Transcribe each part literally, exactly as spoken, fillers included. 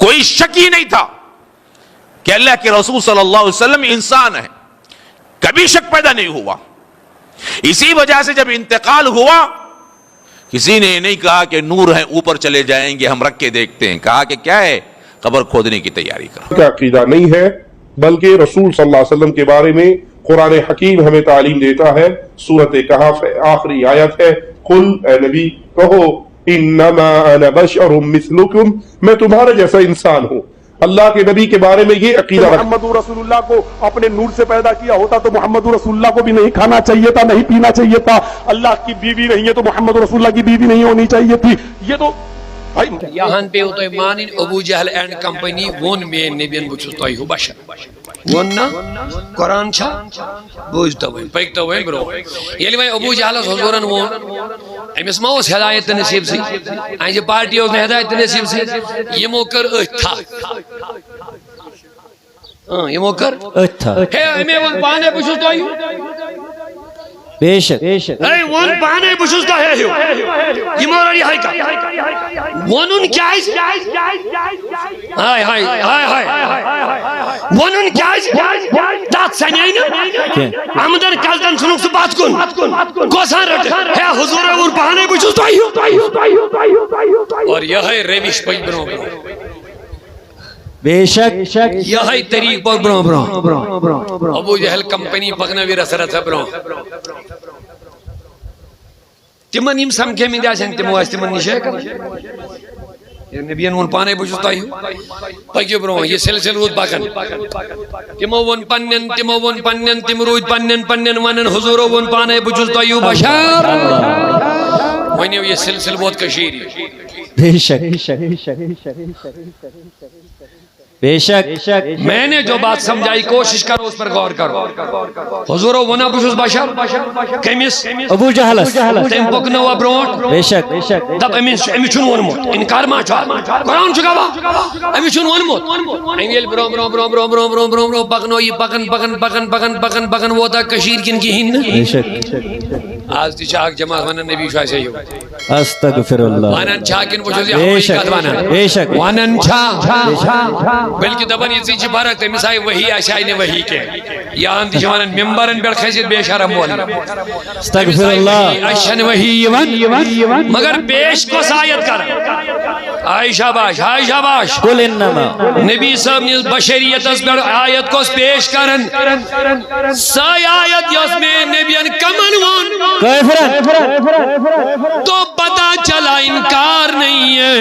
کوئی شک ہی نہیں تھا کہ اللہ کے رسول صلی اللہ علیہ وسلم انسان ہے، کبھی شک پیدا نہیں ہوا۔ اسی وجہ سے جب انتقال ہوا، کسی نے یہ نہیں کہا کہ نور ہیں، اوپر چلے جائیں گے، ہم رکھ کے دیکھتے ہیں۔ کہا کہ کیا ہے، قبر کھودنے کی تیاری کرو۔ کا عقیدہ نہیں ہے، بلکہ رسول صلی اللہ علیہ وسلم کے بارے میں قرآن حکیم ہمیں تعلیم دیتا ہے۔ سورت کہف ہے، آخری آیت ہے، قل، اے نبی، کہو، انما انا بشر مثلکم، میں تمہارے جیسا انسان ہوں۔ اللہ کے نبی کے بارے میں یہ عقیدہ رکھ۔ محمد رسول اللہ کو اپنے نور سے پیدا کیا ہوتا تو محمد رسول اللہ کو بھی نہیں کھانا چاہیے تھا، نہیں پینا چاہیے تھا۔ اللہ کی بیوی نہیں ہے تو محمد رسول اللہ کی بیوی نہیں ہونی چاہیے تھی۔ یہ تو بھائی یہن پیٚیو تۄہہِ مانٕنۍ، ابو جہل اینڈ کمپنی ووٚن میٲنۍ نبین، بہٕ چھُس تۄہہِ ہیوٗ بشر۔ ووٚن نہ؟ قرآن چھا؟ بوٗزتو وۄنۍ، پٔکۍتو وۄنۍ برونٛہہ۔ ییٚلہِ وۄنۍ ابو جہلس حضوٗرن ووٚن، أمِس ما اوس ہدایت تہٕ نصیٖب سٕے؟ أہنٛزِ پارٹی اوس نہٕ ہدایت تہٕ نصیٖب سٕے۔ یِمو کٔر أتھۍ تھکھ۔ اۭں، یِمو کٔر۔ أتھۍ تھا۔ ہے، أمۍ ووٚن پانے، بہٕ چھُس تۄہہِ ہیوٗ۔ بے شک۔ أمۍ ووٚن پانے، بہٕ چھُس تۄہہِ ہیوٗ۔ یِمو رٔٹ یِہوٚے کتھ۔ ووٚنُن کیٛازِ؟ ہاے، ہاے، ہاے، ہاے۔ ووٚنُن کیٛازِ؟ تتھ سنے نہٕ۔ کینٛہہ۔ امدن کلدن ژھُنُکھ سُہ پتھ کُن۔ کۄس ہن رٔٹٕکھ؟ ہے، حضوٗرے ووٚن پانے، بہٕ چھُس تۄہہِ ہیوٗ۔ اور یِہوٚے روش پٔکۍ برونٛہہ برونٛہہ۔ بے شک۔ یہے طریقہٕ پوٚک برونٛہہ برونٛہہ۔ ابو جہل کمپنی پکنٲوی رژھا رژھا برونٛہہ۔ تِمن یِم سمکھیمٕتۍ آسن، تِمو آسہِ تِمن نِش ہے کران۔ ییٚلہِ نبین ووٚن پانے، بہٕ چھُس تۄہہِ ہیوٗ۔ پٔکِو برونٛہہ، یہِ سلسلہٕ روٗد پکان۔ تِمو ووٚن پننٮ۪ن، تِمو ووٚن پننٮ۪ن، تِم روٗدۍ پننٮ۪ن پننٮ۪ن ونان، حضوٗرو ووٚن پانے، بہٕ چھُس تۄہہِ ہیوٗ بشر۔ وۄنۍ یِیو یہِ سلسلہٕ ووت کٔشیٖرِ۔ بے شک۔ بے شک۔ میں نے جو بات سمجھائی، کوشش کرو اس پر غور کرو۔ حضوٗرو ووٚنا، بہٕ چھُس بشر۔ کٔمِس؟ ابو جہلس۔ تٔمۍ پوٚکنٲوا برونٛٹھ۔ بے شک۔ دپ أمِس، أمِس چھُنہٕ ووٚنمُت، اِنکار ما چھُ اَتھ؟ قرآن چھُ گواہ، أمِس چھُنہٕ ووٚنمُت۔ أمۍ ییٚلہِ برونٛہہ، برونٛہہ، برونٛہہ پکنو یہِ پکان، پکان، پکان، پکان، پکان، پکان ووتا کٔشیٖرِ کِنہٕ کِہیٖنۍ نہٕ؟ بے شک۔ آز تہِ چھِ اکھ جماعت ونان نبی چھُ اَسہِ ہیوٗ۔ استغفر اللہ۔ ونان چھا کِنہٕ بہٕ چھُس یہِ بے ہمٲیی شک۔ کتھ ونان؟ بے شک۔ ونان چھا؟ بلکہِ دپان یِژٕے چھِ فرق، تٔمِس آیہِ وحی، اَسہِ آیہِ نہٕ وحی کینٛہہ۔ یا ہن تہِ چھِ ونان ممبرن پٮ۪ٹھ کھٔسِتھ بے شرم وول۔ استغفر اللہ۔ اَسہِ چھَنہٕ وحی یِوان، مگر پیش کۄس آیت کران؟ ہاے شاباش، ہاے شاباش۔ قل انما۔ نبی صٲب نِس بشریتس پٮ۪ٹھ آیت کۄس پیش کران؟ سۄے آیت یۄس مےٚ نبین کمن ووٚن۔ کٲفرن۔ تو پتہ چلا انکار نہیں ہے۔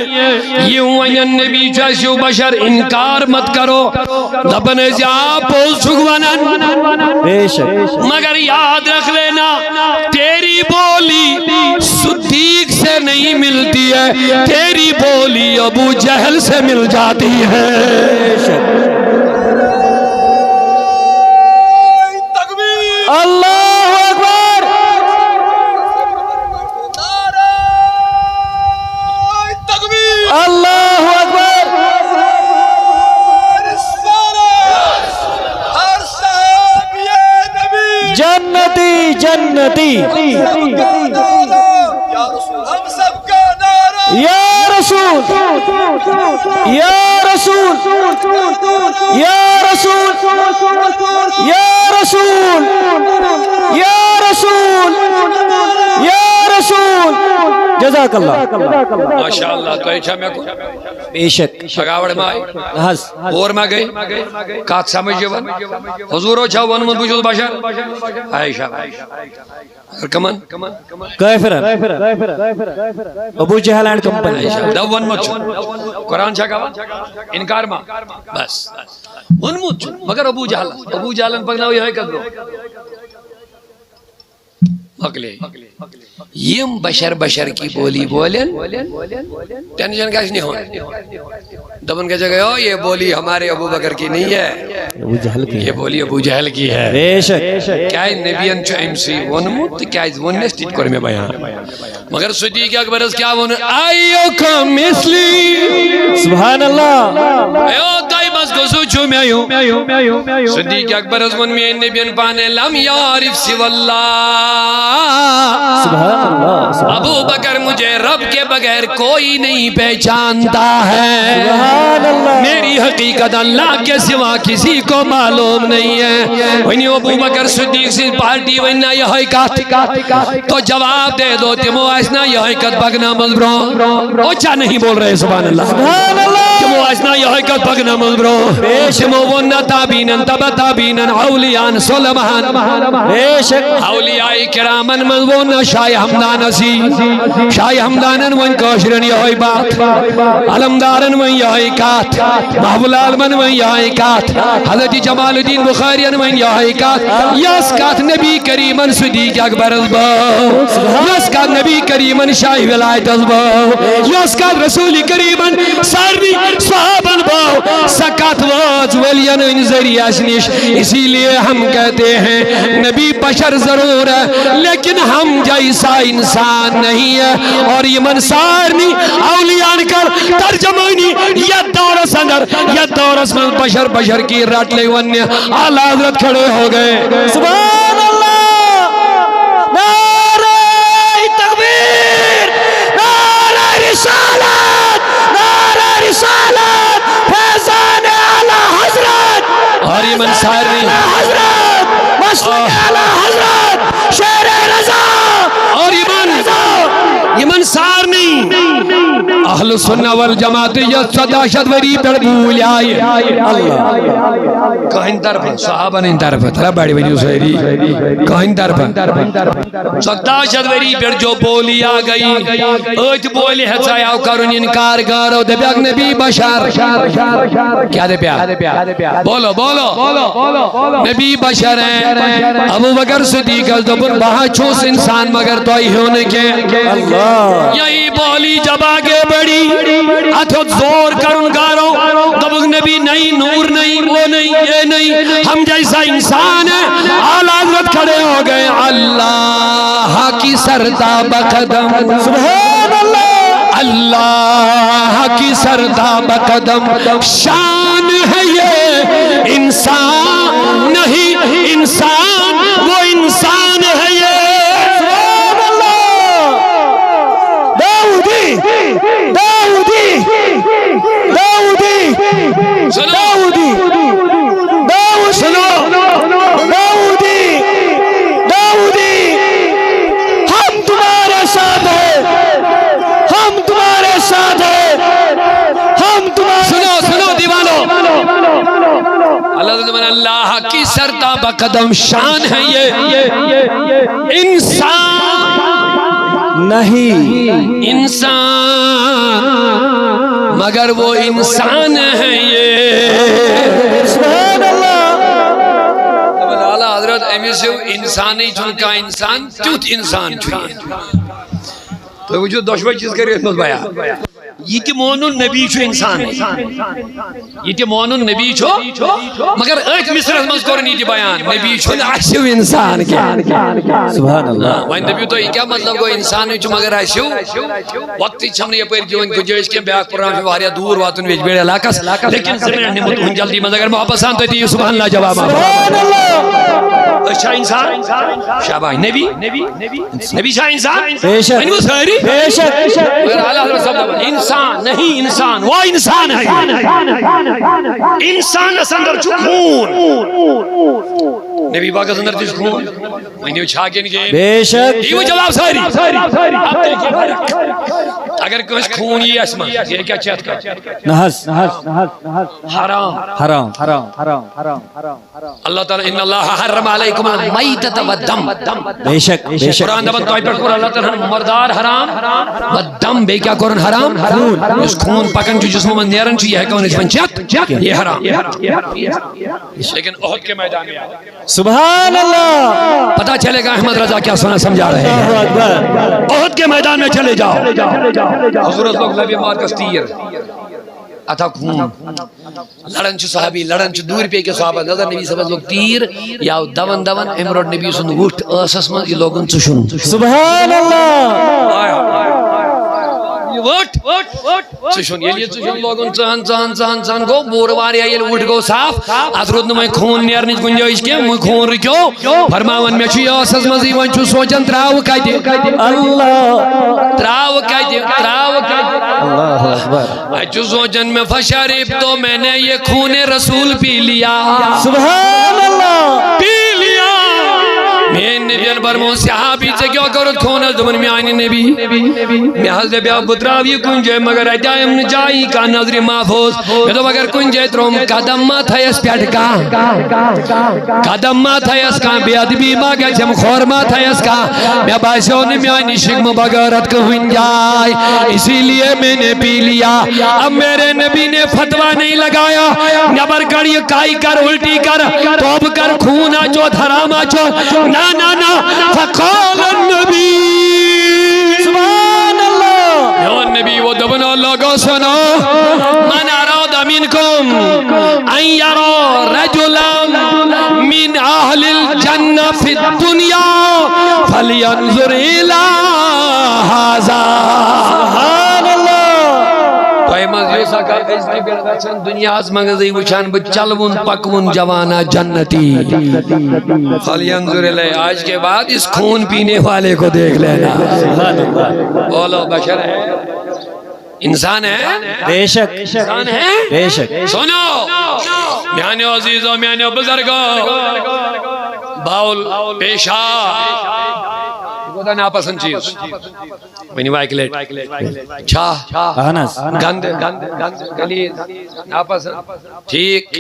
یہِ ونان نبی چھُ اَسہِ ہیوٗ بشر، انکار مت کرو۔ دپان ٲسۍ، آ، پوٚز چھُکھ ونان۔ بے شک۔ مگر یاد رکھ لینا، تیری بولی صدیق سے نہیں ملتی ہے، تیری بولی ابو جہل سے مل جاتی ہے۔ اللہ اکبر۔ اللہ اکبر۔ جنتی، جنتی۔ یا رسول، یا رسول، یا رسول، یا رسول، یا رسول، یا رسول۔ جزاک اللہ۔ ماشاء اللہ، تۄہہِ چھا مےٚ کوٚر؟ بے شک۔ پگاوڑ ما آیہِ؟ نہ حظ۔ اور ما گٔے؟ کتھ سمجھ یِوان؟ حضوٗرو چھا ووٚنمُت بہٕ چھُس بشر؟ عائشہ۔ کمن؟ کٲفرن۔ ابو جہل اینڈ کمپنی۔ عائشہ۔ دو ووٚنمُت چھُ۔ قرآن چھا گواہ؟ انکار ما؟ بس۔ ووٚنمُت چھُ۔ مگر ابو جہل، ابو جہلن پکناو یِہوٚے کتھ برونٛہہ۔ مۄکلے۔ یِم بشر بشر کی بولی بولن، ٹینشن گژھِ نہٕ ہیوٚن۔ دپان گژھِ گٔے، "او، یہ بولی ہمارے ابو بکر کی نہیں ہے، ابو جہل کی یہ ہے۔ بولی ابو جہل کی ہے۔" بے شک۔ کیازِ نبین چھُ أمۍ سٕے ووٚنمُت تہٕ کیازِ ووٚن نَس، تہِ تہِ کوٚر مےٚ بیان۔ مگر صدیق اکبرس کیٛاہ ووٚن؟ "ایوکم مثلی۔" سبحان اللہ۔ اے او تۄہہِ منٛز کُس ہیوٗ چھُ مےٚ ہیوٗ؟ صدیق اکبرس ووٚن میٲنۍ نبین پانے، "لم یعرف سوی اللہ۔" سبحان اللہ۔ ابو بکر، مجھے رب کے بغیر کوئی نہیں پہچانتا ہے۔ سبحان اللہ۔ حقیقت اللہ کے سوا کسی کو معلوم نہیں ہے۔ ونیو ابو بکر صدیق سٕنٛز پارٹی ونہِ نا یہے کتھ، تو جواب دے دو، تِمو آسہِ نا یہے کتھ پکنٲومٕژ برونٛہہ؟ او کیا نہیں بول رہے سبحان اللہ؟ سبحان اللہ۔ تِمو آسہِ نا یہے کتھ پکنٲومٕژ برونٛہہ؟ تِمو ووٚن نا تابعینن، تبع تابعینن، اولیاءن، علماءن۔ بے شک۔ اولیاء کرامن منٛز ووٚن نا شاہ ہمدانس یی۔ شاہ ہمدانن ؤنۍ کٲشرٮ۪ن یہے باتھ، علمدارن ؤنۍ یہے کتھ، محب العالمن ؤنۍ یہے کتھ، حضرت جمال الدین بخارین ؤنۍ یہے کتھ، یۄس کتھ نبی کریمن صدیق اکبرس بٲو، یۄس کتھ نبی کریمن شاہ ولایتس بٲو، یۄس کتھ رسول کریمن سارنٕے صحابن بٲو، سۄ کتھ وٲژ ولین ہٕنٛدِ ذٔریعس نِش۔ اسی لیے ہم کہتے ہیں نبی بشر ضرور ہے، لیکن ہم جیسا انسان نہیں ہے۔ اور یمن سارنٕے اولیاءن کر ترجمٲنی یتھ دورس اندر، یتھ دورس منٛز بشر بشر کی رٹ لے وننہِ، اعلیٰ حضرت کھڑے ہو گئے۔ سبحان اللہ۔ نعرہ تکبیر، نعرہ رسالت، نعرہ رسالت، فیضان اعلیٰ حضرت، اور یمن سارنٕے اعلیٰ حضرت، مسلک آہ۔ اعلیٰ حضرت، شیر رضا، اور یمن، رضا۔ یمن سارنٕے اہل سنہ والجماعت یس ژۄداہ شیٚتھ ؤری پٮ۪ٹھ بوٗلۍ آیہِ۔ اللہ۔ کٕہٕنۍ طرفہٕ، صحابن ہٕنٛدِ طرفہٕ، تھوڑا بڑِ ؤنِو سٲری۔ کٕہٕنۍ طرفہٕ۔ ژۄداہ شیٚتھ ؤری پٮ۪ٹھ جو بولی آ گئی، أتھۍ بولہِ ہیژایو کرُن انکار، گارو دپیاکھ نبی بشر۔ کیا دپیا؟ بولو، بولو۔ نبی بشر ہیں۔ ابو بکر صدیقس دوٚپُن، بہٕ ہا چھُس انسان مگر تۄہہِ ہیوٚو نہٕ کینٛہہ۔ اللہ۔ یہی بولی جب آگے بڑھی، اتھ ہیوٚت زور کرُن گارو، دوٚپُکھ نبی نہیں، نور نہیں، وہ نہیں، یہ نہیں، ہم جیسا انسان ہے۔ اعلیٰ حضرت کھڑے ہو گئے، اللہ کی سرتاب قدم۔ سبحان اللہ۔ اللہ کی سرتاب قدم شان ہے یہ، انسان نہیں، انسان وہ انسان ہے یہ۔ سبحان اللہ۔ داؤدی، داؤدی، داؤدی، سنو۔ داؤدی، داؤدی، سنو۔ داؤدی، داؤدی، ہم تمہارے ساتھ ہیں، ہم تمہارے ساتھ ہیں، ہم تمہارے سنو، ساتھ سنو ہیں۔ دیوانو۔ اللہ، اللہ کی سرتاب قدم شان ہے یہ، انسان نہیں۔ انسان، مگر وہ انسان ہے یہ۔ سبحان اللہ۔ دپان اعلیٰ حضرت، أمِس ہیوٗ اِنسانٕے چھُنہٕ کانٛہہ اِنسان، تیُتھ اِنسان چھُ یہِ۔ تُہۍ وٕچھِو دۄشوے چیٖز کٔرِو یَتھ منٛز بیان۔ یہِ تہِ مونُن نبی چھُ اِنسانٕے۔ یہِ تہِ مونُن نبی چھُ، مگر أتھۍ مصرعس منٛز کوٚرُن یہِ تہِ بیان، نبی چھُنہٕ اَسہِ ہیوٗ اِنسان کینٛہہ۔ سبحان اللہ۔ وۄنۍ دٔپِو تُہۍ، یہِ کیٛاہ مطلب گوٚو اِنسانٕے چھُ مگر اَسہِ ہیوٗ؟ وقتٕے چھَم نہٕ یَپٲرۍ دِوان گُنجٲیِش کینٛہہ، بیٛاکھ پروگرام چھُ واریاہ دوٗر واتُن ویجبیڑ علاقَس، لیکن زٕ منٹ نِمو تُہُنٛد جلدی منٛز، اگر محبت سان تُہۍ دِیِو سبحان اللہ جواب۔ سبحان اللہ۔ أسۍ چھا اِنسان؟ شاباش۔ نبی؟ نبی چھا اِنسان؟ بے شک۔ ؤنِو سٲری۔ بے شک۔ مگر اعلیٰ حضرت صاحب دپان، انسان نہیں، انسان، وہ انسان ہے۔ انسانس اندر چھُ خوٗن۔ نبی پاکس اندر تہِ چھُ خوٗن۔ ؤنِو چھا کِنہٕ کِہیٖنۍ؟ بے شک۔ دِیِو جواب سٲری۔ اب دیکھیے فرق۔ اگر کٲنٛسہِ خوٗن یی اَسہِ منٛز، یہِ کیٛاہ چھِ اَتھ کران؟ نہ حظ، نہ حظ، نہ حظ، نہ حظ۔ حرام۔ حرام، حرام، حرام، حرام، حرام۔ اللہ تعالیٰ، ان اللہ حرم علیکم المیتۃ والدم۔ بے شک، بے شک۔ قرآن دپان، تۄہہِ پٮ۪ٹھ کوٚر اللہ تعالیٰ ہن مردار حرام، والدم، بیٚیہِ کیٛاہ کوٚرُن حرام؟ خوٗن۔ یُس خوٗن پکان چھُ جسمہٕ منٛز نیران چھُ، یہِ ہٮ۪کو نہٕ أسۍ وۄنۍ چٮ۪تھ کینٛہہ۔ یہ حرام۔ لیکن احد کے میدان میں سبحان اللہ۔ پتہ چلے گا احمد رضا کیا سنا سمجھا رہے ہیں۔ اللہ اکبر۔ احد کے میدان میں چلے جاؤ۔ حضور لوگ لبِ مبارکس تیر۔ اتھا خوٗن۔ لڑان چھُ صحابی، لڑان چھُ دوٗرِ پے کِس صحابس۔ نظر نبی صٲبس لوٚگ تیٖر، یہِ آو دوان دوان، أمۍ روٚٹ نبی سُنٛد وُٹھ ٲسس منٛز، یہِ لوگُن ژُشُن۔ سبحان اللہ۔ وٕٹھ۔ ژٕ چھُن، ییٚلہِ یہِ ژٕ چھُن لوگُن ژٕہن، ژٕہن، ژٕہن، ژٕہن گوٚو، بوٗر واریاہ ییٚلہِ وٕٹھ گوٚو صاف، اَتھ روٗد نہٕ وۄنۍ خوٗن نیرنٕچ گُنجٲیِش کینٛہہ، وۄنۍ خوٗن رُکیو۔ فرماوان، مےٚ چھُ یٲسَس منٛزٕے، وۄنۍ چھُ سونٛچان، ترٛاوٕ کَتہِ؟ اللہ۔ ترٛاوٕ کَتہِ؟ ترٛاوٕ کَتہِ؟ اللہ اکبر۔ اَتہِ چھُ سونٛچان مےٚ، فشربت، میں نے یہ خون رسول پی لیا۔ سبحان اللہ۔ پی لیا۔ میٛٲنۍ نبیَن فرموو، صحابی، ژےٚ کیٛاہ کوٚرُتھ خوٗنَس؟ دوٚپُن، میٛانہِ نبی، مےٚ حظ دَپیٛاو بہٕ ترٛاوٕ یہِ کُنہِ جایہِ، مگر اَتہِ آیم نہٕ جایی کانٛہہ نظرِ محفوظ۔ مےٚ دوٚپ، اگر کُنہِ جایہِ ترٛووُم قدم ما تھایَس پٮ۪ٹھ کانٛہہ، قدم ما تھایَس کانٛہہ، بے ادبی ما گژھٮ۪م، کھۄر ما تھایَس کانٛہہ، مےٚ باسیو نہٕ میٛانہِ شِکمہٕ بغٲرَتھ کٕہٕنۍ جاے، اسی لیے میں نے پی لیا۔ اب میرے نبی نے فتوا نہیں لگایا، نٮ۪بر کڑ یہِ کَے کر، الٹی کر، توبہٕ کر، خوٗن اچوتھ، حرام اچوتھ۔ نہ، نہ، نہ۔ فقال النبی۔ سبحان اللہ۔ میون نبی ووٚن، دوٚپُن، او لوگو سُنو، من اراد منکم ان یرا رجلا من اہل الجنہ فی الدنیا فلینظر الی ھذا۔ سبحان اللہ۔ تۄہہِ منٛز یُس اکھ أزکہِ پٮ۪ٹھ گژھن دُنیاہَس منٛزٕے وٕچھان بہٕ چلوُن پکوُن جوانا جنتی۔ فلینظر الی، آج کے بعد اس خون پینے والے کو دیکھ لینا۔ بولو، بشر ہے؟ انسان ہے؟ بے شک۔ انسان ہے؟ بے شک۔ سنو، میانیو عزیزو، میانیو بزرگو، باول، پیشاب، یہ کوتاہ ناپسند چیز۔ ؤنِو اَکہِ لَٹہِ۔ چھا؟ اہن حظ۔ گنٛدٕ، گنٛدٕ، گنٛدٕ، غلیظ، ناپسند۔ ٹھیٖک۔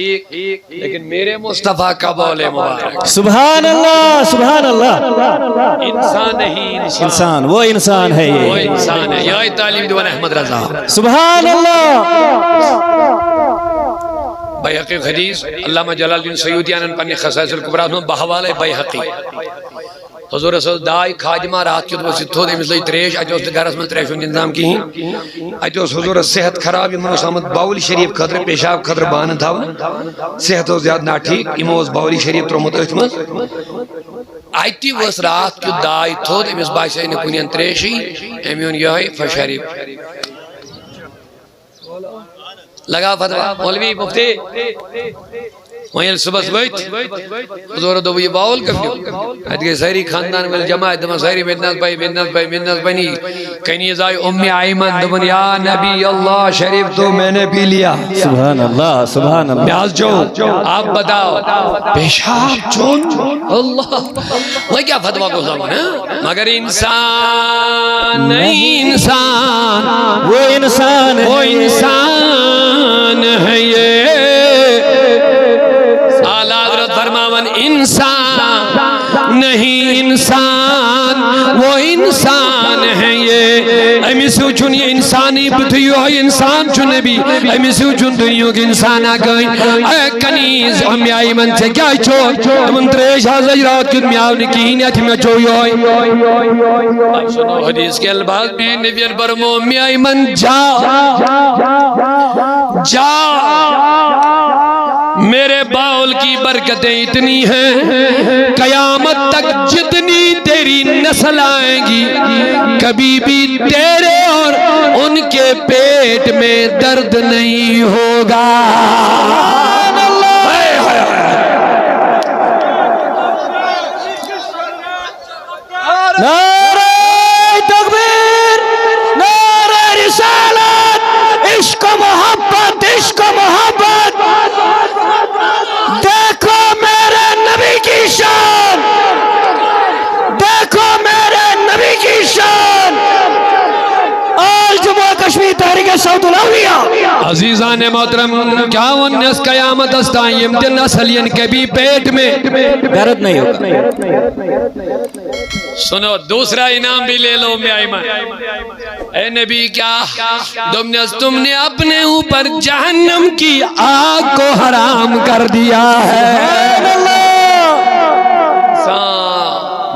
لیکن میرے مصطفیٰ کا بول مبارک۔ سبحان اللہ، سبحان اللہ۔ انسان نہیں، انسان۔ انسان، وہ انسان ہے یہ۔ وہ انسان ہے۔ یہے تعلیم دِوان احمد رضا۔ سبحان اللہ۔ بیہقی حدیث، علامہ جلال الدین سیوطی انن پننہِ خصائص الکبریٰ ہس منٛز بحوالے بیہقی۔ حضورس ٲس داے خادمہ، راتھ کیُتھ ؤژھ یہِ تھوٚد، أمِس لٔج ترٛیش، اَتہِ اوس نہٕ گرس منٛز ترٛیشہِ ہُنٛد انتظام کِہیٖنۍ۔ اَتہِ اوس حضورس صحت خراب، یِمن اوس آمُت باول شریف خٲطرٕ، پیشاب خٲطرٕ بانہٕ تھاوُن۔ صحت اوس زیادٕ ناٹھیٖک، یِمو اوس باول شریف ترٛوومُت أتھۍ منٛز۔ اَتہِ ؤژھ راتھ کیُتھ داے تھوٚد، أمِس باسے نہٕ کُنٮ۪ن ترٛیشٕے، أمۍ اوٚن یِہوٚے فشریف۔ لگا فتوا، مولوی، مفتی۔ وۄنۍ ییٚلہِ صُبحس ؤتھۍ، حضورو دوٚپ، "یہِ باول کٔمۍ نیوٗ؟" اَتہِ گٔے سٲری خاندان وٲلۍ جمع، دَپان سٲری، "مےٚ تہِ نہ حظ پَے، مےٚ تہِ نہ حظ پَے، مےٚ تہِ نہ حظ پَے نی۔" کنیز آیہِ اُمِ ایمن، دوٚپُن، "یا نبی اللہ، شریب تو میں نے پی لیا۔" سبحان اللہ، سبحان اللہ۔ مےٚ حظ چیوٚو، آپ بتاؤ۔ پیشاب چیوٚن؟ اللہ۔ وۄنۍ کیٛاہ فتوا گوٚژھ وَنُن، ہہ؟ مگر انسان نہیں، انسان۔ وہ انسان ہے۔ وہ انسان ہے یہ۔ اعلیٰ حضرت فرماوان، انسان نہیں، انسان، وہ انسان ہے یہ۔ أمِس ہیوٗ چھُنہٕ یہِ انسانٕے، بہٕ تہِ یِہوٚے انسان چھُ نبی۔ أمِس ہیوٗ چھُنہٕ دُنیہُک انسانا کٕہٕنۍ۔ اے کنیز، اُمِ ایمن، ژےٚ کیٛاہ چھُ؟ دوٚپُن، ترٛیش حظ لٔج راتھ کیُتھ، مےٚ آو نہٕ کِہیٖنۍ اَتھِ، مےٚ چیوٚو یِہوٚے۔ سُنو حدیث کے الفاظ، میٛٲنۍ نبیَن فرموو، اُمِ ایمن، جا، جا، میرے باول کی برکتیں اتنی ہیں، قیامت تک جتنی تیری نسل آئیں گی، کبھی بھی تیرے اور ان کے پیٹ میں درد نہیں ہوگا۔ ہائے، ہائے، ہائے۔ نعرہ تکبیر، نعرہ رسالت، عشق و محبت، عشق و محبت۔ دیکھو میرے نبی کی شان، دیکھو میرے نبی کی شان۔ آل جموں و کشمیر تحریک صوت الاولیاء۔ عزیزان محترم، کیا ونس قیامتس تام یِم تہِ نسل یِن کبھی پیٹ میں درد نہیں ہوگا۔ سنو، دوسرا انعام بھی لے لو، اُمِ ایمن۔ اے نبی، کیا؟ دوٚپنس، تم نے اپنے اوپر جہنم کی آگ کو حرام کر دیا ہے۔ سبحان اللہ۔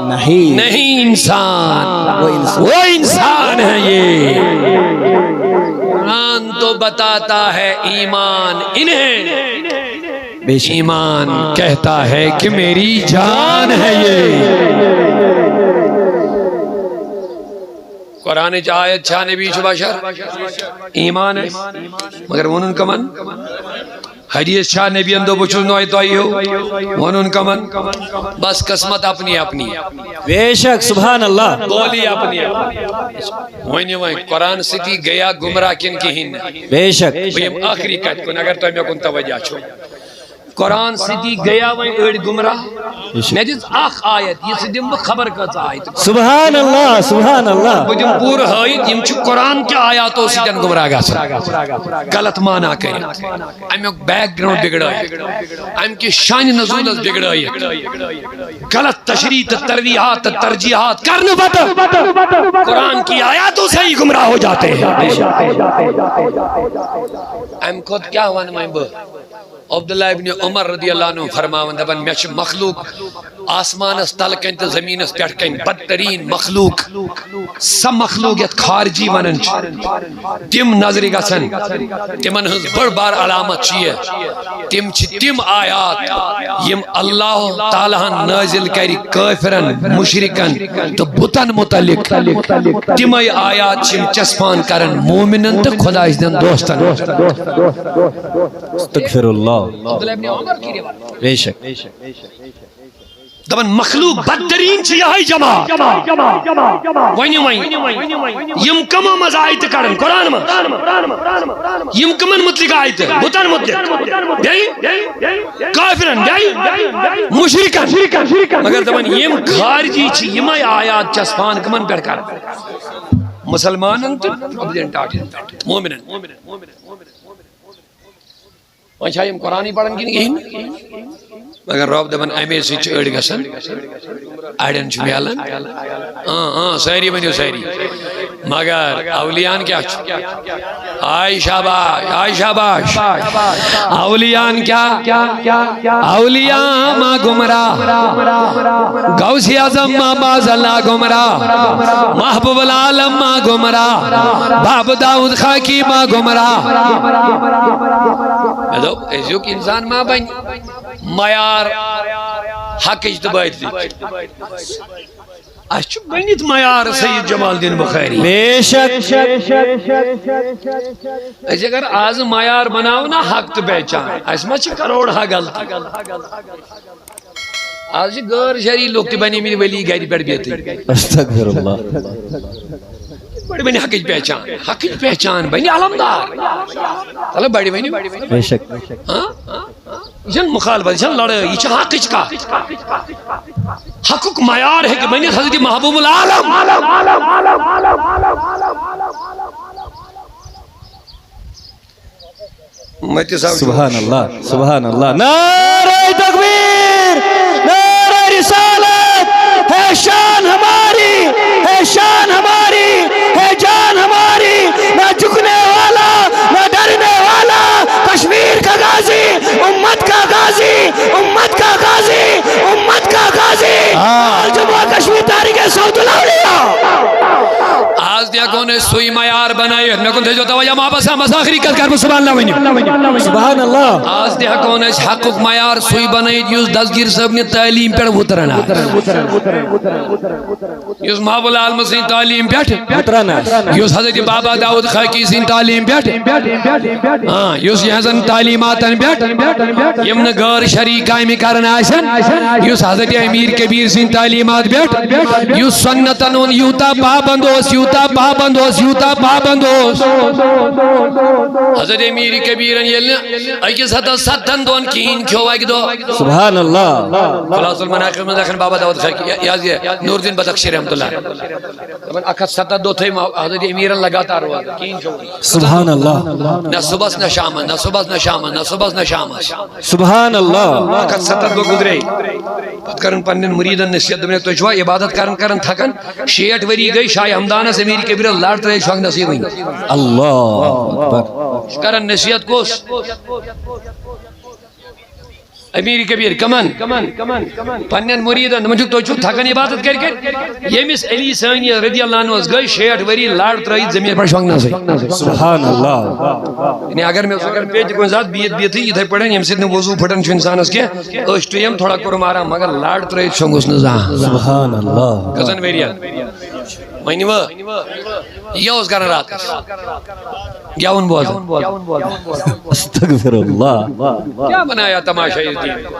نہیں۔ نہیں انسان۔ وہ انسان۔ وہ انسان ہے یہ۔ قرآن تو بتاتا ہے ایمان انہیں۔ بے شک۔ ایمان کہتا ہے کہ میری جان ہے یہ۔ قرآنٕچ آیت چھا نبی چھُ بشر؟ ایمان اَسہِ۔ مگر ووٚنُن کمن؟ حدیث چھا نبیَن دوٚپ بہٕ چھُس نوے تۄہہِ ہیوٗ؟ ووٚنُن کمن؟ بس قسمت اپنی اپنی۔ بے شک، سبحان اللہ۔ بولی اپنی اپنی۔ وۄنۍ وۄنۍ قرآن سۭتی گٔیا گمراہ کِنہٕ کِہیٖنۍ نہٕ؟ بے شک۔ بہٕ یِمہٕ ٲخری کتھِ کُن، اگر تۄہہِ مےٚ کُن توجہ چھُو۔ قرآن سۭتی گٔیا وۄنۍ أڑۍ گمراہ۔ مےٚ دِژ اکھ آیت، یہِ سُہ دِمہٕ بہٕ خبر کۭژاہ آیتہٕ۔ سبحان اللہ، سبحان اللہ۔ بہٕ دِمہٕ پوٗرٕ ہٲیِتھ، یِم چھِ قرآن کہِ آیاتو سۭتۍ گمراہ گژھان۔ غلط معنی کٔرِتھ، اَمیُک background بِگڑٲیِتھ، اَمہِ کہِ شانِ نزولس بِگڑٲیِتھ، غلط تشریح تہٕ ترویحات تہٕ ترجیحات کرنہٕ پتہٕ قرآن کی آیاتوں سے ہی گمراہ ہو جاتے ہیں۔ اَمہِ کھۄتہٕ کیٛاہ وَنہٕ وۄنۍ بہٕ؟ عبداللہ ابن عمر رضی اللہ عنہ فرماوان، دپان، مےٚ چھِ مخلوق آسمانس تل کنہِ تہٕ زمینس پٮ۪ٹھ کنہِ بدترین مخلوق، سۄ مخلوق یتھ خارجی ونان چھِ، تِم نظرِ گژھن، تِمن ہٕنٛز بٔڑ بار علامت چھِ یہِ، تِم چھِ تِم آیات یِم اللہ تعالیٰ ہن نٲزِل کرِ کٲفرن، مشرکن تہٕ بُتن متعلق۔ تِمے آیات چھِ یِم چسپان کران مومنن تہٕ خدایہِ سٕنٛدٮ۪ن دوستن۔ استغفر اللہ۔ عبداللہ ابن عمر کی روایت۔ بے شک۔ دپان مخلوق بدترین چھِ یہے جماعت۔ ؤنِو وۄنۍ، یِم کمو منٛز آیتہٕ کڑان قرآن منٛز؟ یِم کمن متعلق آیتہٕ؟ بُتن متعلق؟ بیٚیہِ کافرن، بیٚیہِ مشرکن۔ مگر دپان یِم خارجی چھِ یِمے آیات چسپان کمن پٮ۪ٹھ کران؟ مسلمانن تہٕ ابدین ٹاٹھٮ۪ن پٮ۪ٹھ، مومنن۔ وۄنۍ چھا یِم قرآنٕے پران کِنہٕ کِہیٖنۍ؟ مگر رۄب دَپان، اَمے سۭتۍ چھِ أڑۍ گژھان، اَڑٮ۪ن چھُ میلان۔ اۭں، اۭں، سٲری ؤنِو سٲری۔ مگر اولیاءن کیٛاہ چھُ؟ آے شاباش، آے شاباش۔ اولیاءن کیٛاہ؟ اولیاء ما گمراہ، غوث اعظم ما باز اللہ گمراہ، محبوب العالم ما گمراہ، باب داؤد خاکی ما گمراہ۔ مےٚ دوٚپ، أزیُک انسان ما بنہِ معیار حقٕچ تہٕ باطلٕچ؟ اَسہِ چھُ بٔنِتھ معیار سید جمال الدین بخاری۔ بے شک۔ أسۍ اگر آز معیار بناوو نا حق تہٕ پہچان، اَسہِ ما چھِ کروڑ ہا غلطی؟ آز چھِ غٲر شرعی لُکھ تہِ بنیمٕتۍ ولی گرِ پٮ۪ٹھ بِہتٕے۔ استغفر اللہ۔ بڑِ بنہِ حقٕچ پہچان، حقٕچ پہچان بنہِ علمدار۔ چلو بڑِ ؤنِو۔ بے شک۔ ہاں؟ یہِ چھَنہٕ مخالفت، یہِ چھَنہٕ لڑٲے، یہِ چھِ حقٕچ کتھ۔ حقُک معیار ہیٚکہِ بٔنِتھ حضرت محبوب العالم۔ متی صاحب چھُ۔ سبحان اللہ، سبحان اللہ۔ نعرہ تکبیر، نعرہ رسالت، ہے شان ہماری، ہے شان ہماری، ہے جان ہماری، نہ جھکنے والا، نہ ڈرنے والا، کشمیر کا غازی، امت کا غازی، امت کا غازی، امت کا غازی۔ ہاں۔ اور جموں و کشمیر تحریک صوت الاولیاء۔ آز تہِ ہٮ۪کو نہٕ أسۍ سُے معیار بنٲیِتھ۔ مےٚ کُن تھٲیزیو توجہ، محبت سان بس ٲخری کتھ کرٕ بہٕ، سبحان اللہ ؤنِو۔ سبحان اللہ۔ آز تہِ ہٮ۪کو نہٕ أسۍ حقُک معیار سُے بنٲیِتھ، یُس دستگیر صٲبنہِ تعلیٖم پٮ۪ٹھ وُتران آسہِ۔ یُس محب العالم سٕنٛدِ تعلیٖم پٮ۪ٹھ، وُتران آسہِ۔ یُس حضرت بابا داؤد خاکی سٕنٛدِ تعلیٖم پٮ۪ٹھ، ہاں، یُس یِہٕنٛزن تعلیٖماتن پٮ۪ٹھ، یِم نہٕ غٲر شرعی کامہِ کران آسن، یُس حضرت امیر کبیر سٕنٛدِ تعلیٖمات پٮ۪ٹھ، یُس سنتن ہُنٛد یوٗتاہ پابند اوس، یوٗتاہ پابند اوس، یوٗتاہ پابند اوس۔ حضرت امیر کبیرن ییٚلہِ نہٕ أکِس ہتن ستن دۄہن کِہیٖنۍ کھیوٚو اکہِ دۄہ۔ سبحان اللہ۔ خلاص المناقب منٛز لیکھان بابا داؤد خاکی، یہِ حظ یہِ نور الدین بدخشی رحمتہ اللہ۔ دپان، اکھ ہتھ ستتھ دۄہ تھٲوۍ ما-، حضرت امیرن لگاتار روزٕ، کِہیٖنۍ کھیوٚو نہٕ۔ سبحان اللہ۔ نہ صبحس نہ شامس، نہ صبحس نہ شامس، نہ صبحس نہ شامس۔ سبحان اللہ۔ اکھ ہتھ ستتھ دۄہ گُزرے۔ پتہٕ کرن پننٮ۪ن مریدن نصیحت، دوٚپُن، تُہۍ چھِوا عبادت کران کران تھکان؟ شیٹھ ؤری گٔے شاہ ہمدانس امیر کبیرس لڑ ترٲیِتھ شۄنٛگنسٕے وٕنہِ۔ اللہ اکبر۔ کران نصیحت کُس؟ امیر کبیر کمن؟ پننٮ۪ن مریدن۔ دپان چھُکھ، تُہۍ چھِو تھکان عبادت کٔرۍ کٔرۍ؟ ییٚمِس علی ثانی رضی اللہ عنہس گٔے شیٹھ ؤری لڑ ترٲیِتھ زٔمیٖن پٮ۪ٹھ شۄنٛگنسٕے۔ سبحان اللہ۔ یعنی اگر مےٚ سُہ اگر پیٚیہِ تہِ کُنہِ ساتہٕ بِہِتھ بِہِتھٕے یِتھَے پٲٹھۍ، ییٚمہِ سۭتۍ نہٕ وضوٗ پھٕٹان چھُ اِنسانس کینٛہہ، أچھ ٹُیَم تھوڑا کوٚرُم آرام، مگر لڑ ترٲیِتھ شۄنٛگُس نہٕ زانٛہہ۔ سبحان اللہ۔ کٔژن ؤرین؟ ؤنِو۔ یہِ اوس کران راتس۔ گٮ۪وُن بوزان۔ استغفر اللہ۔ کیا بنایا تماشا اس دین کو؟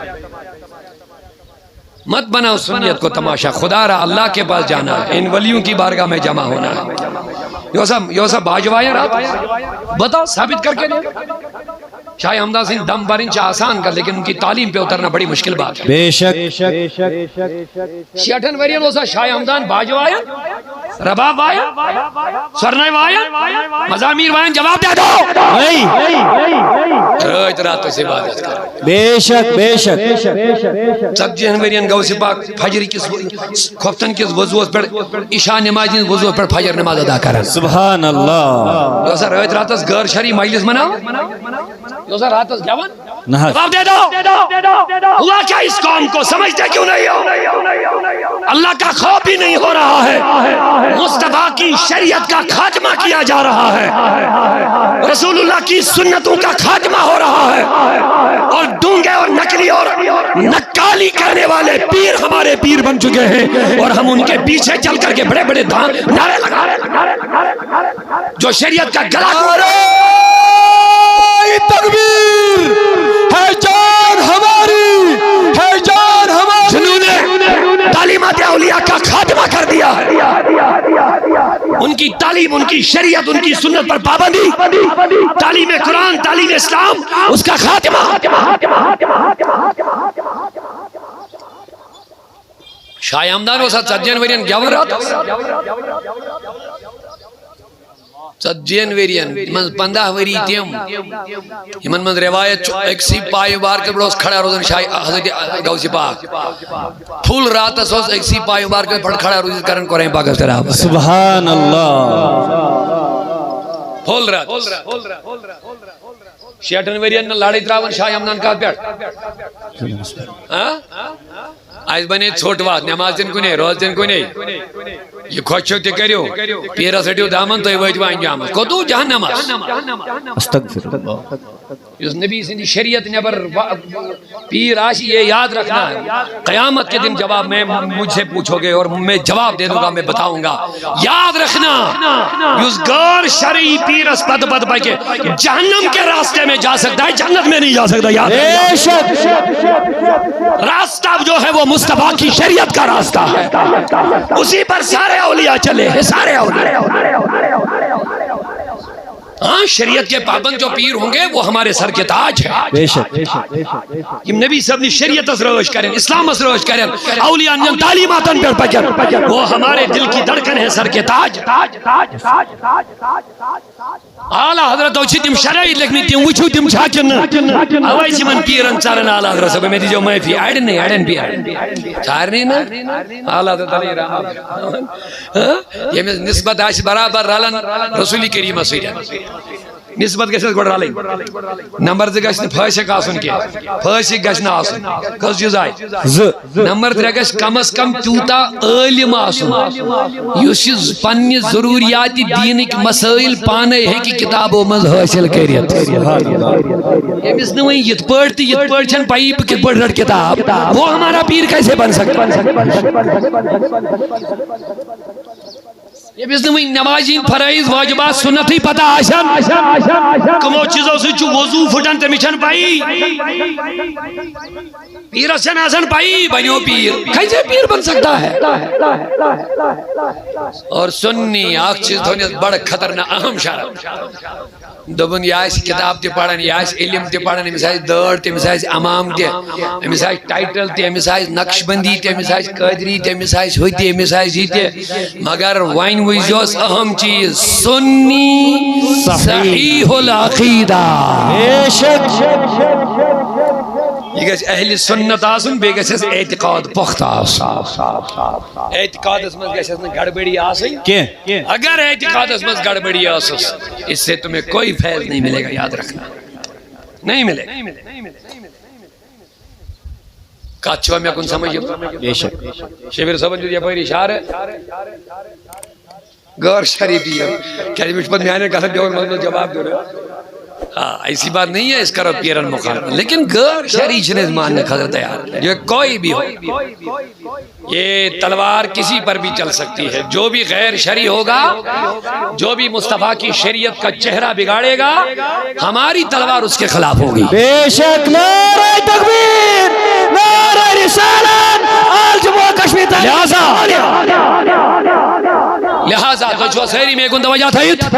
مت بناؤ سنیت کو تماشا، خدا را اللہ کے پاس جانا ہے، ان ولیوں کی بارگاہ میں جمع ہونا ہے۔ یوسا، یوسا باجوایاں رات، بتاؤ، ثابت کر کے دے۔ شاہ ہمدان سٕنٛدۍ دم برٕنۍ چھِ آسان کتھ، لیکن ان کی تعلیم پہ اترنا بڑی مشکل بات ہے۔ بے شک۔ شیٹھن ورین اوسا شاہ ہمدان باجوایاں، رباب وایاں، سرنائی وایاں، مزامیر وایاں، جواب دے دو۔ نہیں۔ رٲتۍ راتس عبادت کر۔ بے شک، بے شک۔ ژتجی ہن ورین غوث پاک فجر کس کھۄفتن کس وضوس پٮ۪ٹھ، عشاء نماز ہٕنٛدِس وضوس پٮ۪ٹھ فجر نماز ادا کران۔ سبحان اللہ۔ یہِ اوسا رٲتۍ راتس غٲر شرعی مجلس مناوان؟ یہِ اوسا راتس گٮ۪وان؟ نہ حظ۔ جواب دے دو۔ ہوا کیا اس قوم کو؟ سمجھتے کیوں نہیں ہو؟ اللہ کا خوف بھی نہیں ہو رہا ہے، مصطفیٰ کی شریعت کا خاتمہ کیا جا رہا ہے، رسول اللہ کی سنتوں کا خاتمہ ہو رہا ہے، اور ڈونگے اور نقلی اور نقالی کرنے والے پیر ہمارے پیر بن چکے ہیں، اور ہم ان کے پیچھے چل کر کے بڑے بڑے دھان نعرے لگا رہے ہیں۔ جو شریعت کا گلا گھونٹ رہے ہیں۔ نعرہ تکبیر، ہے جان ہماری، ہے جان ہماری۔ جنہوں نے تعلیمات اولیاء کا خاتمہ کر دیا ہے، ان کی تعلیم، ان کی شریعت، ان کی سنت پر پابندی، تعلیم قرآن، تعلیم اسلام، اس کا خاتمہ۔ شاہ ہمدان اوسا ژتجی ہن ورین گٮ۪وان راتس؟ ژتجی ہن ورین منٛز پنٛداہ ؤری تِم، یِمن منٛز روایت چھُ أکسٕے پایہِ مُبارکس پٮ۪ٹھ اوس کھڑا روزان شاہ حضرت غوث پاک۔ فُل راتس اوس أکسٕے پایہِ مُبارکس پٮ۪ٹھ کھڑا روٗزِتھ کران قرآن پاکس تلاوت۔ سبحان اللہ۔ فُل راتس۔ شیٹھن ؤرین نہٕ لڑٲے تراوان شاہ ہمدان کتھ پٮ۪ٹھ؟ ہاں؟ اَسہِ بنے ژھوٚٹ وَتھ، نٮ۪ماز دِن کُنے، روزٕ دِن کُنے۔ یہِ خۄش چھو تہِ کٔرِو، پیٖرس رٔٹِو دامن، تُہۍ وٲتِو انجامس۔ کوٚتو؟ جہنمس۔ استغفر اللہ۔ یُس نبی سٕنٛدِ شریعت نٮ۪بر وا-، پیٖر آسہِ، یہ یاد رکھنا ہے۔ قیامت کے دن جواب میں، مجھ سے پوچھو گے اور میں جواب دے دوں گا، میں بتاؤں گا۔ یاد رکھنا، یُس غٲر شرعی پیٖرس پتہٕ پتہٕ پکہِ، جہنم کے راستے میں جا سکتا ہے، جنت میں نہیں جا سکتا۔ یاد رکھنا۔ بے شک۔ راستہ جو ہے وہ مصطفیٰ کی شریعت کا راستہ ہے، اسی پر سارے اولیاء چلے ہیں، سارے اولیاء۔ ہاں، شریعت کے پابند جو پیر ہوں گے، وہ ہمارے سر کے تاج ہیں۔ بے شک۔ یِم نبی صٲبنہِ شریعتس رٲچھ کرن، اسلامس رٲچھ کرن، اولیاء ہٕنٛدٮ۪ن تعلیماتن پٮ۪ٹھ پکن، وہ ہمارے دل کی دھڑکن ہے، سر کے تاج۔ اعلیٰ حضرت چھِ تِم شرٲیِط لیکھمٕتۍ، تِم وٕچھِو، تِم چھا کِنہٕ نہٕ۔ اوے چھِ یِمن پیٖرن ژران اعلیٰ حضرت صٲب، مےٚ دیٖزیو معٲفی، اڑٮ۪ن نہٕ، اڑٮ۪ن پیٖرن، سارنٕے نہٕ۔ اعلیٰ حضرت علیہ رحمت۔ ہاں؟ ییٚمِس نسبت آسہِ برابر رلان رسول کریٖمس سۭتۍ۔ نسبت گژھِ اَسہِ گۄڈٕ رلٕنۍ۔ نمبر زٕ گژھِ نہٕ فٲسِق آسُن کینٛہہ، فٲسِق گژھِ نہٕ آسُن۔ کٔژ چیٖز آے؟ زٕ۔ نمبر ترٛےٚ گژھِ کم از کم تیوٗتاہ عٲلِم آسُن، یُس یہِ پننہِ ضروٗریات دیٖنٕکۍ مسٲیل پانے ہیٚکہِ کتابو منٛز حٲصِل کٔرِتھ۔ ییٚمِس نہٕ وۄنۍ یِتھ پٲٹھۍ تہٕ یِتھ پٲٹھۍ چھَنہٕ پَیی بہٕ کِتھ پٲٹھۍ رَٹہٕ کِتاب، وہ ہمارا پیر کیسے بن سکتا ہے؟ ییٚمِس نہٕ وۄنۍ نمازِ ہٕنٛدۍ فرٲیض واجبات سُنتٕے پتہ آسن، کٕمو چیٖزو سۭتۍ چھُ وضوٗ پھٕٹان، تٔمِس چھَنہٕ پَیی۔ پیٖرس چھَنہٕ آسان پَیی، بنیو پیٖر۔ کیسے پیر بن سکتا ہے؟ اور سُنی اکھ چیٖز تھٲونَس بڑٕ خطرناک اہم شرط۔ دوٚپُن، یہِ آسہِ کِتاب تہِ پران، یہِ آسہِ علم تہِ پران، أمِس آسہِ دٲڑ تہِ، أمِس آسہِ عمام تہِ، أمِس آسہِ ٹائٹل تہِ، أمِس آسہِ نقشبندی تہِ، أمِس آسہِ قٲدری تہِ، أمِس آسہِ ہُہ تہِ، أمِس آسہِ یہِ تہِ۔ مگر وۄنۍ وٕچھزیوس اہم چیٖز، سُنی صحیح۔ صحیح العقیدہ۔ بے شک۔ یہِ گژھِ اہلِ سُنت آسُن، بیٚیہِ گژھٮ۪س اعتقاد پۄختہٕ آسُن۔ اعتقادس منٛز گژھٮ۪س نہٕ گڑبڑی آسٕنۍ۔ کینٛہہ۔ اگر اعتقادس منٛز گڑبڑی ٲسٕس، اس سے تمہیں کوئی فیض نہیں ملے گا، یاد رکھنا، نہیں ملے گا۔ کتھ چھوا مےٚ کُن سمجھ یِوان؟ بے شک۔ شبیر صٲبن دیُت یپٲرۍ اشارٕ، غٲر شرعی پیٖر۔ کیٛازِ مےٚ چھُ پتہٕ میانٮ۪ن کتھن پٮ۪وان منٛزٕ منٛزٕ جواب دیُن۔ آ، ایسی بات نہیں ہے، اس کرو پیرن مخالفت، لیکن غیر شرعی چھنہ ماننے خاطر تیار۔ یہ کوئی بھی ہو، یہ تلوار کسی پر بھی چل سکتی ہے، جو بھی غیر شرعی ہوگا، جو بھی مصطفیٰ کی شریعت کا چہرہ بگاڑے گا، ہماری تلوار اس کے خلاف ہوگی۔ بے شک، نعرہ تکبیر، نعرہ رسالت، آل جموں و کشمیر تک۔ لہذا لہذا تُہۍ چھِوا سٲری مےٚ کُن توجہ تھٲیِتھ؟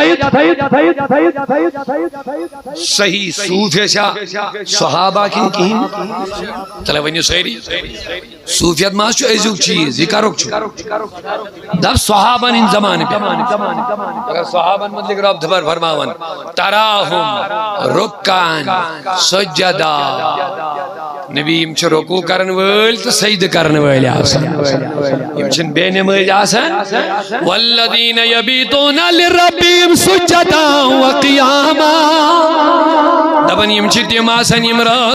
صحیح صوٗفی چھا صحابہ کِنہٕ کِہیٖنۍ؟ تیٚلہِ ؤنِو سٲری، صوٗفیت ما چھُ أزیُک چیٖز، یہِ کَرُک چھُ؟ دَپ صحابن ہٕنٛدۍ زمانہٕ پٮ۪ٹھ۔ مگر صحابن مُتعلِق رۄب تبار فرماوان، تراہم رکعن سجدا۔ نبی، یِم چھِ رکوع کرن وٲلۍ تہٕ سجدٕ کرن وٲلۍ آسان۔ یِم چھِنہٕ بے نمٲزۍ آسان۔ والذین یبیتون لربہم سجدا و قیاما۔ دپان، یِم چھِ تِم آسان، یِم رٲژ